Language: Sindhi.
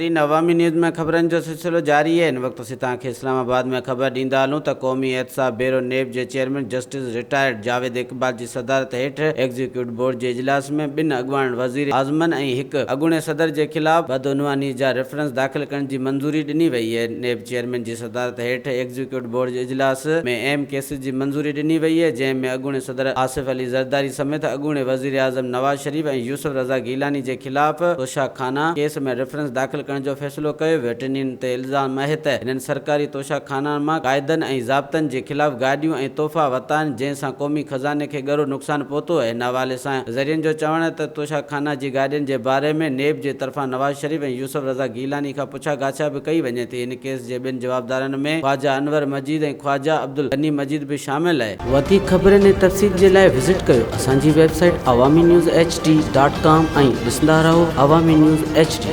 ناظرين عوامي نيوز ۾ خبرن جو سلسلو جاري آهي هن وقت اسين توهان کي اسلام آباد ۾ خبر ڏيندا هلون ته قومي احتساب بيورو نيب جي chairman justice retired Javed Iqbal جي صدارت هيٺ ايگزيڪيوٽ بورڊ جي اجلاس ۾ ٻن اڳواڻن وزير اعظمن ۽ هڪ اڳوڻي صدر جي خلاف بدعنواني جا ريفرنس داخل ڪرڻ جي منظوري ڏني وئي آهي نيب چيئرمين جي صدارت هيٺ ايگزيڪيوٽ بورڊ جي اجلاس ۾ اهم ڪيسز جي منظوري ڏني وئي آهي جنهن ۾ اڳوڻي صدر آصف علي زرداري سميت اڳوڻي وزيراعظم نواز شريف ۽ يوسف رضا گيلاني جي خلاف توشا خانا ڪيس ۾ ريفرنس داخل ڪرڻ جو فيصلو ڪيو ويو. ٽنهين تي الزام آهي ته هنن سرڪاري توشا خانان مان قاعدن ۽ ضابطن جي خلاف گاڏيون ۽ تحفا ورتا آهن جنهن سان قومي خزاني کي ڳرو نقصان پهتو آهي. ان حوالي سان ذريعن جو چوڻ آهي ته توشا خانا جي گاڏين جي باري ۾ نيب جي طرفان نواز شريف ۽ يوسف رضا گيلاني کان پڇا ڳاڇا به ڪئي وڃي ٿي. هن ڪيس جي ٻن جوابدارن ۾ خواجه انور مجيد ۽ خواجه عبدالغني مجيد به شامل آهي. وڌيڪ خبرن ۽ تفصيل جي لاء وزٽ ڪيو اسان جي website Awami news H D dot com ۽ ڏسندا رهو عوامي نيوز ايڇ ڊي.